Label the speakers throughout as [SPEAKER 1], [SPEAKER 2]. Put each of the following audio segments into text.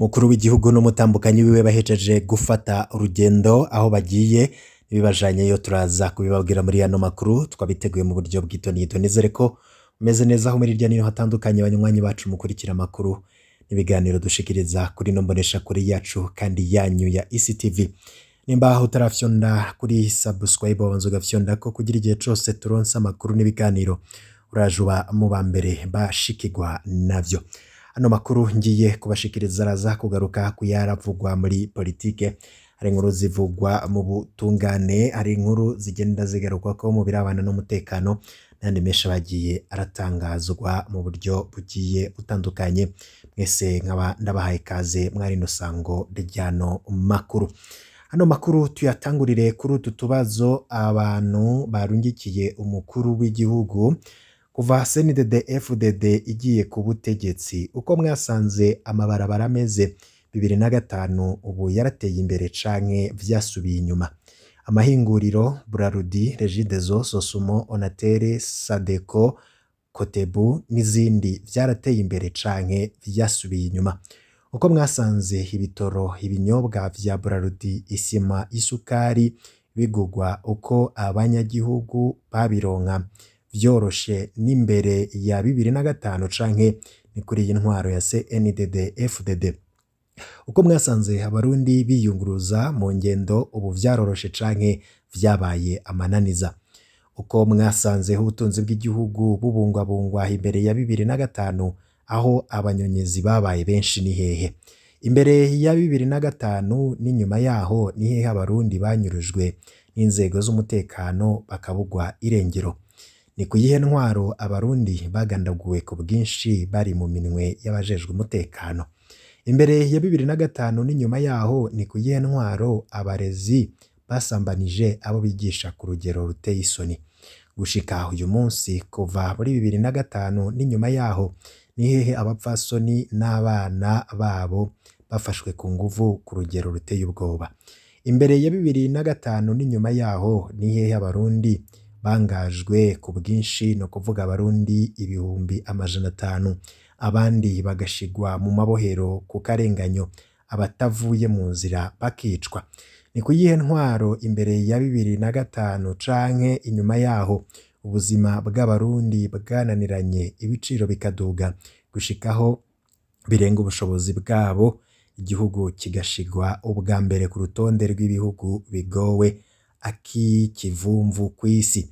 [SPEAKER 1] Mukuru w'igihugu n'umutambukanyi wiwe bahejeje gufata urugendo aho bagiye ibibajanyeyo turaza kubibabwira muri ano makuru twabiteguye mu buryo bw'itonito. Nizere ko meze neza aho muri hirya no hino hatandukanye, abanywanyi bacu mukurikira amakuru n'ibiganiro dushikiriza kuri ino mboneshakure yacu kandi yanyu ya ECTV. Nimba utarafyonda kuri subscribe, wabanza ugafyonda ko kugira igihe cose turonse amakuru n'ibiganiro urajuba mu ba mbere bashikirwa navyo. Ano makuru ngiye kubashikiriza araza kugaruka kuyaravugwa muri politike, hari inkuru zivugwa mu butungane, hari inkuru zigenda zigarukwa ko mu birabana n'umutekano n'ayandi menshi bagiye aratangazwa mu buryo bugiye butandukanye. Mwese nkaba ndabahaye ikaze mwari no sango ryano makuru. Ano makuru tuyatangurire kuri utu tubazo abantu barungikiye umukuru w'igihugu kuva CNDD FDD igiye ku butegetsi. Uko mwasanze amabarabara ameze 2005, ubu yarateye imbere canke vyasubiye inyuma? Amahinguriro Brarudi, Regideso, Sosumo, Onatere, Sadeco, Kotebu n'izindi vyarateye imbere canke vyasubiye inyuma? Uko mwasanze ibitoro, ibinyobwa vya Brarudi, isima, isukari bigugwa, uko abanyagihugu babironka vyoroshe n'imbere ya 2005 canke ni kuri iyi ntwaro ya CNDD FDD? Uko mwasanze abarundi biyunguruza mu ngendo, ubu vyaroroshe canke vyabaye amananiza? Uko mwasanze ubutunzi bw'igihugu bubungwabungwa imbere ya 2005, aho abanyonyezi babaye benshi ni hehe? Imbere ya 2005 n'inyuma yaho ni hehe abarundi banyurujwe n'inzego z'umutekano bakabugwa irengero? Ni kuyihe ntwaro abarundi bagandaguwe ku bwinshi bari mu minwe y'abajejwe umutekano? Imbere ya 2005 n'inyuma yaho ni kuyihe ntwaro abarezi basambanije abo bigisha ku rugero ruteye isoni? Gushika uyu munsi, kuva muri 2005 n'inyuma yaho, ni hehe abapfasoni n'abana babo bafashwe ku nguvu ku rugero ruteye ubwoba? Imbere ya 2005 n'inyuma yaho ni hehe abarundi bangajwe ku bwinshi, no kuvuga abarundi 500,000, abandi bagashigwa mu mabohero ku karenganyo, abatavuye mu nzira bakicwa? Ni kuyihe ntwaro imbere ya 2005 canke inyuma yaho ubuzima bw'abarundi bwananiranye, ibiciro bikaduga gushikaho birenga ubushobozi bwabo, igihugu kigashigwa ubwa mbere ku rutonde rw'ibihugu bigowe ak'ikivumvu kw'isi?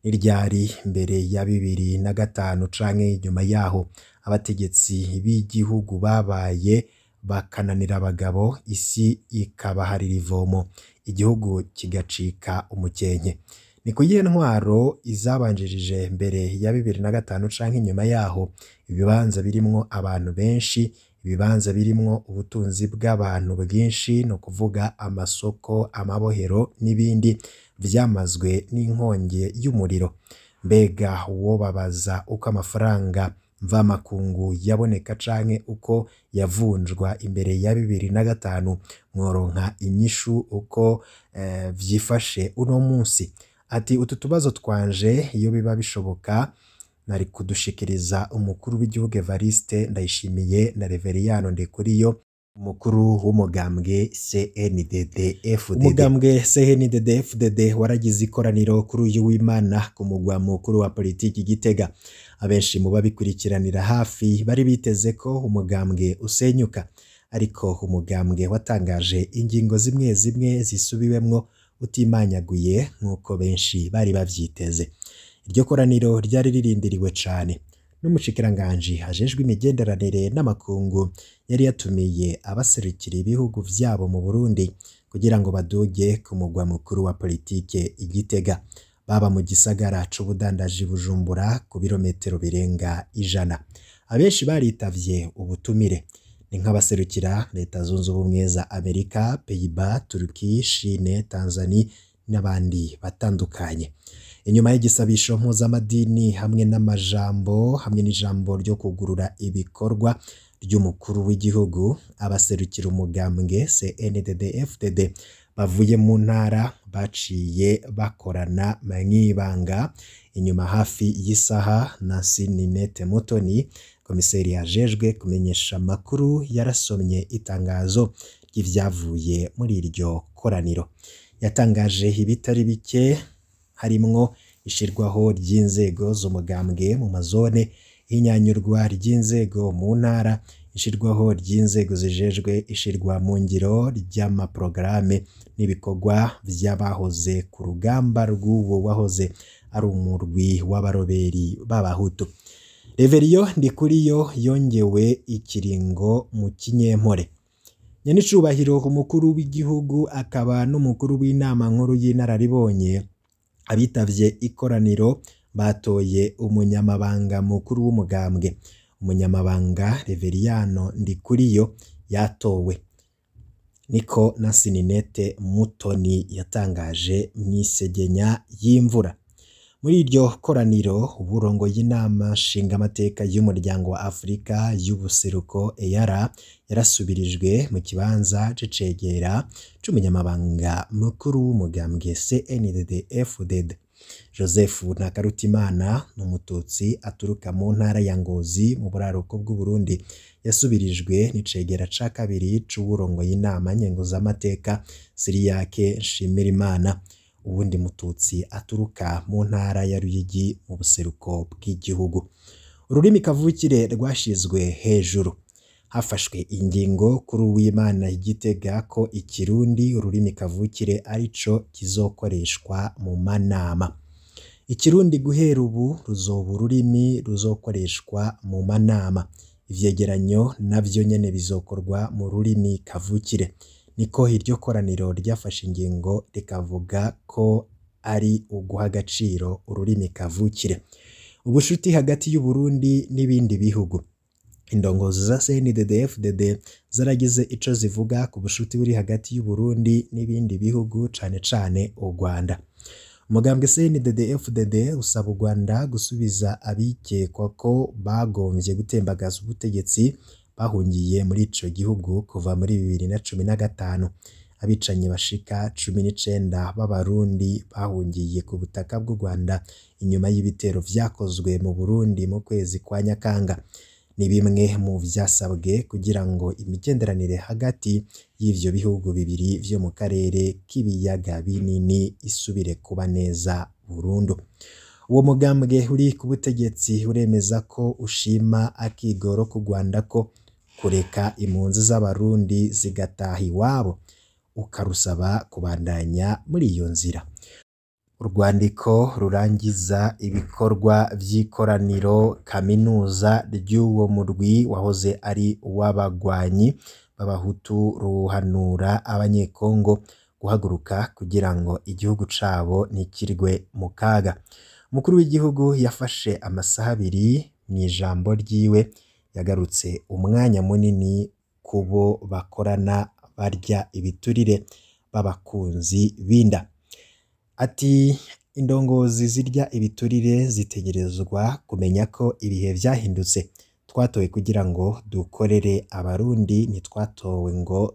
[SPEAKER 1] Ni ryari mbere ya 2005 canke inyuma yaho abategetsi b'igihugu babaye bakananira abagabo, isi ikabaharira ivomo, igihugu kigacika umukenke? Ni kuyihe ntwaro izabanjirije mbere ya 2005 canke inyuma yaho ibibanza birimwo abantu benshi, ibibanza birimwo ubutunzi bw'abantu bwinshi, no kuvuga amasoko, amabohero n'ibindi, vyamazwe n'inkongi y'umuriro? Mbega wobabaza uko amafaranga mvamakungu yaboneka canke uko yavunjwa imbere ya 2005, mworonka inyishu uko vyifashe uno munsi? Ati utu tubazo twanje iyo biba bishoboka nari kudushikiriza umukuru w'igihugu Evariste Ndayishimiye na Reveriyano Ndikuriyo, umukuru w'umugambwe CNDD FDD. Umugambwe CNDD FDD waragize ikoraniro kuri uyu w'Imana ku mugwa mukuru wa politiki Gitega. Abenshi mu babikurikiranira hafi bari biteze ko umugambwe usenyuka, ariko umugambwe watangaje ingingo zimwe zimwe zisubiwemwo utimanyaguye nk'uko benshi bari bavyiteze. Iryo koraniro ryari ririndiriwe cane n'umushikiranganji ajejwe imigenderanire n'amakungu yari yatumiye abaserukira ibihugu vyabo mu Burundi kugira ngo baduge ku mugwa mukuru wa politike Igitega, baba mu gisagara c'ubudandaji Bujumbura ku birometero birenga 100. Abenshi baritavye ubutumire ni nk'abaserukira Leta Zunze Ubumwe za Amerika, Pays-Bas, Turki, Chine, Tanzania n'abandi batandukanye. Inyuma y'igisabisho mpuzamadini hamwe n'amajambo hamwe n'ijambo ryo kugurura ibikorwa ry'umukuru w'igihugu, abaserukira umugambwe CNDD FDD bavuye mu ntara baciye bakorana mw'ibanga. Inyuma hafi y'isaha, Nancy Ninette Mutoni Komiseri yajejwe kumenyesha amakuru yarasomye itangazo ry'ivyavuye muri iryo koraniro. Yatangaje ibitari bike harimwo ishirwaho ry'inzego z'umugambwe mu mazone, ihinyanyurwa ry'inzego mu ntara, ishirwaho ry'inzego zijejwe ishirwa mu ngiro ry'amaporogaramu n'ibikorwa vy'abahoze ku rugamba rw'uwo wahoze ari umurwi w'abaroberi b'abahutu. Reveriyo Ndikuriyo yongewe ikiringo mu Kinyempore. Nyenicubahiro umukuru w'igihugu akaba n'umukuru w'inama nkuru y'inararibonye, abitavye ikoraniro batoye umunyamabanga mukuru w'umugambwe. Umunyamabanga Reveriyano Ndikuriyo yatowe, niko na Sininete Mutoni yatangaje mw'isegenya y'imvura. Muri iryo koraniro uburongoye inama nshingamateka y'umuryango wa Afurika y'ubuseruko EAR yarasubirijwe mu kibanza c'icegera c'umunyamabanga mukuru w'umugambwe CNDD-FDD. Joseph Ntakarutimana n'umututsi aturuka mu ntara ya Ngozi mu buraruko bw'Uburundi, yasubirijwe n'icegera ca kabiri c'uwurongoye inama nkenguzamateka Siriyake Nshimirimana, uwundi mututsi aturuka mu ntara ya Ruyigi mu buseruko bw'igihugu. Ururimi kavukire rwashizwe hejuru. Hafashwe ingingo kuri Uwimana Igitega ko ikirundi ururimi kavukire arico kizokoreshwa mu manama. Ikirundi guhera ubu ruzoba ururimi ruzokoreshwa mu manama. Ivyegeranyo navyo nyene bizokorwa mu rurimi kavukire. Niko iryo koraniro ryafashe ingingo rikavuga ko ari uguha agaciro ururimi kavukire. Ubushuti hagati y'Uburundi n'ibindi bihugu. Indongozi za CNDD-FDD zaragize ico zivuga ku bushuti buri hagati y'Uburundi n'ibindi bihugu cane cane u Rwanda. Umugambwe CNDD-FDD usaba u Rwanda gusubiza abikekwa ko bagomvye gutembagaza ubutegetsi bahungiye muri ico gihugu kuva muri 2015. Abicanyi bashika 19 b'Abarundi bahungiye ku butaka bw'u Rwanda inyuma y'ibitero vyakozwe mu Burundi mu kwezi kwa Nyakanga. Ni bimwe mu vyasabwe kugira ngo imigenderanire hagati y'ivyo bihugu bibiri vyo mu karere k'ibiyaga binini isubire kuba neza burundu. Uwo mugambwe uri ku butegetsi uremeza ko ushima akigoro k'u Rwanda ko kureka impunzi z'Abarundi zigataha iwabo, ukarusaba kubandanya muri iyo nzira. Urwandiko rurangiza ibikorwa vy'ikoraniro kaminuza ry'uwo murwi wahoze ari uw'abagwanyi b'abahutu ruhanura abanyekongo guhaguruka kugira ngo igihugu cabo ntikirwe mu kaga. Umukuru w'igihugu yafashe amasaha abiri mw'ijambo ryiwe, yagarutse umwanya munini kubo bakorana barya ibiturire b'abakunzi b'inda. Ati indongozi zirya ibiturire zitegerezwa kumenya ko ibihe vyahindutse. Twatowe kugira ngo dukorere Abarundi, ntitwatowe ngo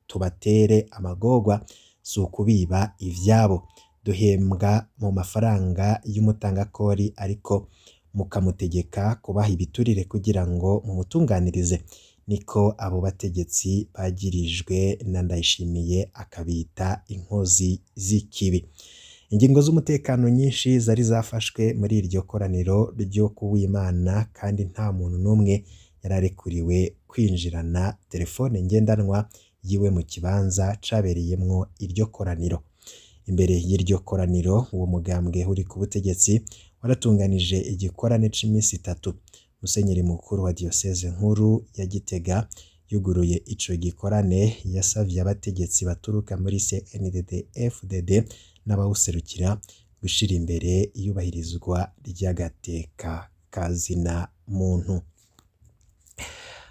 [SPEAKER 1] tubatere amagorwa, si ukubiba ivyabo. Duhembwa mu mafaranga y'umutangakori ariko mukamutegeka kubaha ibiturire kugira ngo mumutunganirize. Niko abo bategetsi bagirijwe na Ndayishimiye akabita inkozi z'ikibi. Ingingo z'umutekano nyinshi zari zafashwe muri iryo koraniro ryo kuwimana, kandi nta muntu n'umwe yararekuriwe kwinjirana telefone ngendanwa yiwe mu kibanza cabereyemwo iryo koraniro. Imbere y'iryo koraniro uwo mugambwe uri ku butegetsi waratunganije igikorane c'imisi itatu. Musenyeri mukuru wa diyoseze nkuru ya Gitega yuguruye ico gikorane, yasavye abategetsi baturuka muri CNDD-FDD n'abawuserukira gushira imbere iyubahirizwa ry'agateka kazina muntu.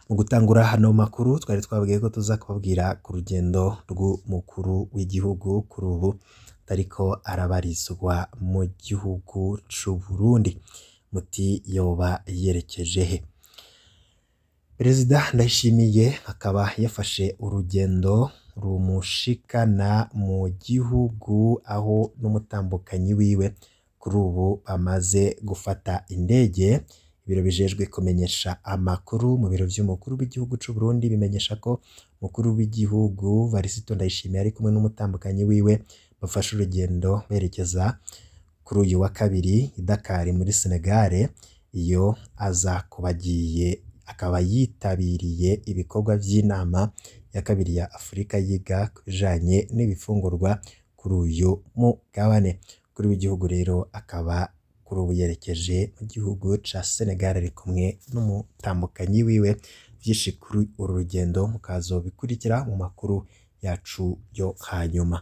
[SPEAKER 1] Mu gutangura hano makuru twari twabwiye ko tuza kubabwira ku rugendo rw'umukuru w'igihugu kuri ubu ariko arabarizwa mu gihugu c'u Burundi. Muti yoba yerekeje he? Perezida Ndayishimiye akaba yafashe urugendo rumushikana mu gihugu aho n'umutambukanyi wiwe kuri ubu bamaze gufata indege Ibiro bijejwe kumenyesha amakuru mu biro vy'umukuru w'igihugu c'u Burundi bimenyesha ko umukuru w'igihugu Varisito Ndayishimiye ari kumwe n'umutambukanyi wiwe bafashe urugendo berekeza kuri uyu wa kabiri i Dakar muri Senegal, iyo aza kuba agiye akaba yitabiriye ibikorwa vy'inama ya kabiri ya Afurika yiga ku bijanye n'ibifungurwa kuri uyu mugabane. Umukuru w'igihugu rero akaba kuri ubu yerekeje mu gihugu ca Senegal ari kumwe n'umutambukanyi wiwe. Vyinshi kuri uru rugendo mukazobikurikira mu makuru yacu yo hanyuma.